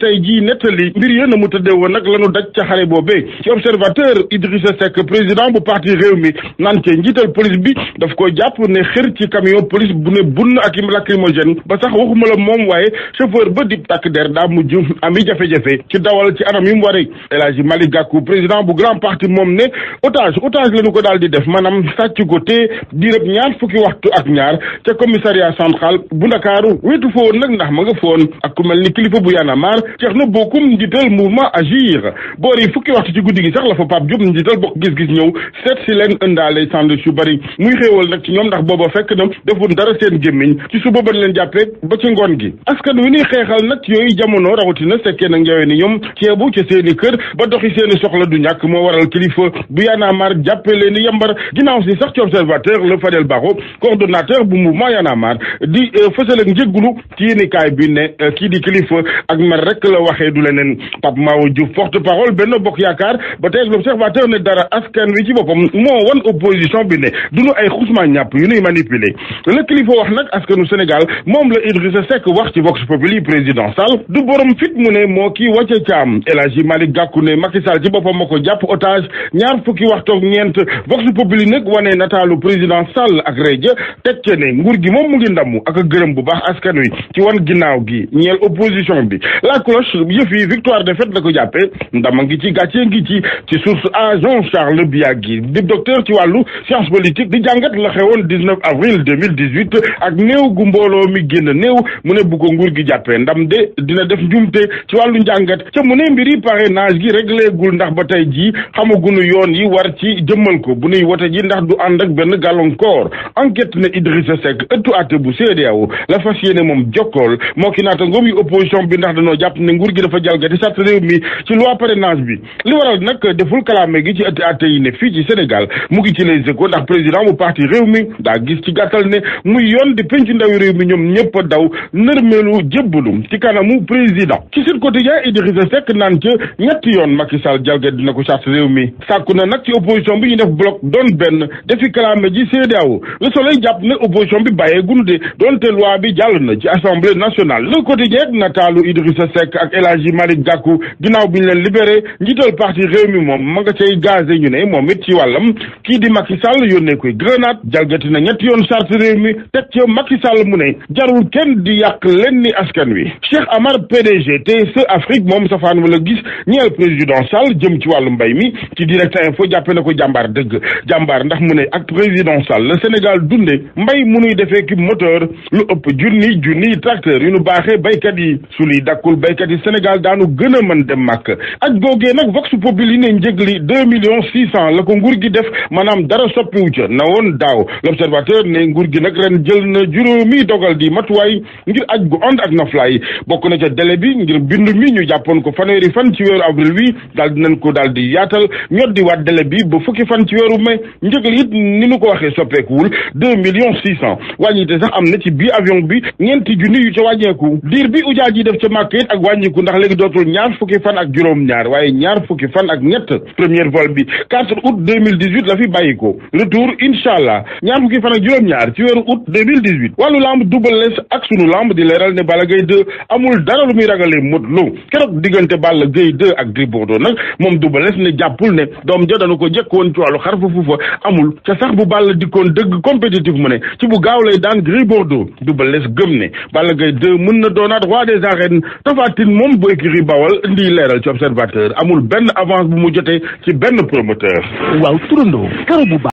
tey jii nettali mbir ya na mu tëddee woon nag lanu daj ca xare boobee ci observateur Idrissa Seck président bu parti réew mi naan ke njiital police bi daf ko jàpp ne xër ci camion police bu ne bunn ak i lacrymogène ba sax waxuma la moom waaye chauffeur ba di takk der daa mujj ami jafe-jafe ci dawal ci anam yi mu waree. El Hadji Malick Gakou président bu grand parti moom ne otage la ñu ko daal di def maanaam sàcc ko te diirëb ñaar fukki waxtu ak ñaar ca commissariat central bu Ndakaaru wetu fa woon nag ndax ma nga foon ak ku mel ni kilifa bu Y'en a marre Thierno Bocoum njiital mouvement Agir boor yi fukki waxtu ci guddi gi sax la fa Pape Diop njiital bokk gis-gis ñëw seet si leen ëndaale sandwich yu bari muy xéewal nag ci ñoom ndax booba fekk na defun dara seen gémmiñ ci suba bañ leen jàppee ba ci ngoon gi askan wi ñuy xeexal nag yooyu jamono rawatina sekkee nag njawee ni ñoom ceebu ca seeni kër ba doxi seeni soxla du ñàkk moo waral kilifa bu Y'en a marre jàppee leen ni yambar ginnaaw si sax ci observateur le Fadel Barro coordonnateur bu mouvement Y'en a marre di fësal ak njëggulu ci yéenekaay bi ne kii di kilifa ak mer rek la waxee du leneen Pape Mahawa Diouf porte-parole Benno Bokk Yaakaar ba tey l'observateur ne dara askan wi ci boppam moo wan opposition bi ne duñu ay xusma ñàpp yu nuy manipuler le kilifa wax nag askanu Sénégal moom la Idrissa Seck wax ci Vox Populi président Sall du borom fit mu ne moo kii wàcce caam El Hadji Malick Gakou ne Macky Sall ci boppam moo ko jàpp otage ñaar fukki waxtoog ñeent Vox Populi nag wane nataalu président Sall ak Reja teg ce ne nguur gi moom mu ngi ndamu ak a gërëm bu baax askan wi ci wan ginnaaw gi ñeel opposition bi la cloche yëf yi victoire défaite la ko jàppee ndama ngi ci gàcce ngi ci source a Jean Charles Biagui di docteur ci wàllu science politique di jàngat la xewoon 19 avril 2018 ak néew gu mbooloo mi génn néew mu ne bu ko nguur gi jàppee ndam de dina def njumte ci wàllu njàngat ca mu ne mbiri parrainage gi réglé gul ndax ba tey jii xamagunu yoon yi war ci jëmmal ko bu nuy wote ji ndax du ànd ak benn gàllankoor enquête ne Idrissa Seck ëttu àtte bu CEDEAO la fas yéene moom jokkool moo ki naata ngoom yi opposition bi ndax dañoo jàpp ne nguur gi dafa jalgati sart réew mi ci loi parrainage bi li waral nag deful kalaame gi ci ëtti àtte yi ne fii ci Sénégal mu ngi ci Les Échos ndax président bu parti réew mi daa gis ci gàttal ne muy yoon di penc ndawi réew mi ñoom ñëpp a daw nërmeelu jébbalu ci kanamu président ci Sud Quotidien Idrissa Seck naan ca ñetti yoon Macky Sall jalgati dina ko sart réew mi sàkku na nag ci opposition bi ñu def bloc doon benn defi kalaame ji CEDEAO Le Soleil jàpp ne opposition bi bàyyee gunu de doonte loi bi jàll na ci assemblée nationale Le Quotidien nataalu Idrissa Seck ak El Hadji Malick Gakou ginnaaw bi ñu leen libéré njiital parti réew mi moom ma nga cay gazé ñu ne moom it ci wàllam kii di Macky Sall yónnee koy grenade jalgati na ñetti yoon charte réew mi teg ca Macky Sall mu ne jarul kenn di yàq leen ni askan wi Cheikh Amar PDG TSE Afrique moom safaan wala gis ñeel président Sall jëm ci wàllu mbay mi ci direct info jàppe na ko jàmbaar dëgg jàmbaar ndax mu ne ak président Sall le Sénégal dunde mbay munuy defee ki moteur lu ëpp junni tracteur yu nu baaxee baykat yi su liy dakkul baykat yi Sénégal daanu gën a mën dem màkk ak googee nag Vox Populi ne njëg li 2,6 millions la ko nguur gi def maanaam dara soppiwu ca na woon daaw l'observateur ne nguur gi nag ren jël na juróomi dogal di matuwaay ngir aj gu ànd ak noflaay bokk na ca délai bi ngir bindu mi ñu jàppoon ko fanweeri fan ci weeru avril wi daal dinañ ko daal di yaatal ñot di waat délai bi ba fukki fan ci weeru mai njëg li it ni nu ko waxee soppeekuwul 2,6 millions wàññite sax am na ci bii avion bi ñeenti junni yu ca wàññeeku diir bi ujaaj yi def ca màkk it ak wàññiku ndax léegi dootul ñaar fukki fan ak juróom-ñaar waaye ñaar fukki fan ak ñett premier vol bi 4 août 2018 la fi bàyyi ko retour incha allah ñaar fukki fan ak juróom-ñaar ci weeru août 2018 wàllu lamb Double Less ak sunu lamb di leeral ne Balla Gaye 2 amul dara lu muy ragalee Modou Lo keroog diggante Balla Gaye 2 ak Gris Bordeaux nag moom Double Less ne jàppul ne doom ja dañu ko jekk woon ci wàllu xar fa fuufa amul ca sax bu Balla dikkoon dëgg compétitif mu ne ci bu gaaw lay daan Gris Bordeaux Double Less gëm ne Balla Gaye 2 mën na doonaat roi des arènes Tapha Tine moom bu écurie Bawal ndi leeral ci observateur amul benn avance bu mu jotee ci benn promoteur. waaw turandoo karo bu baax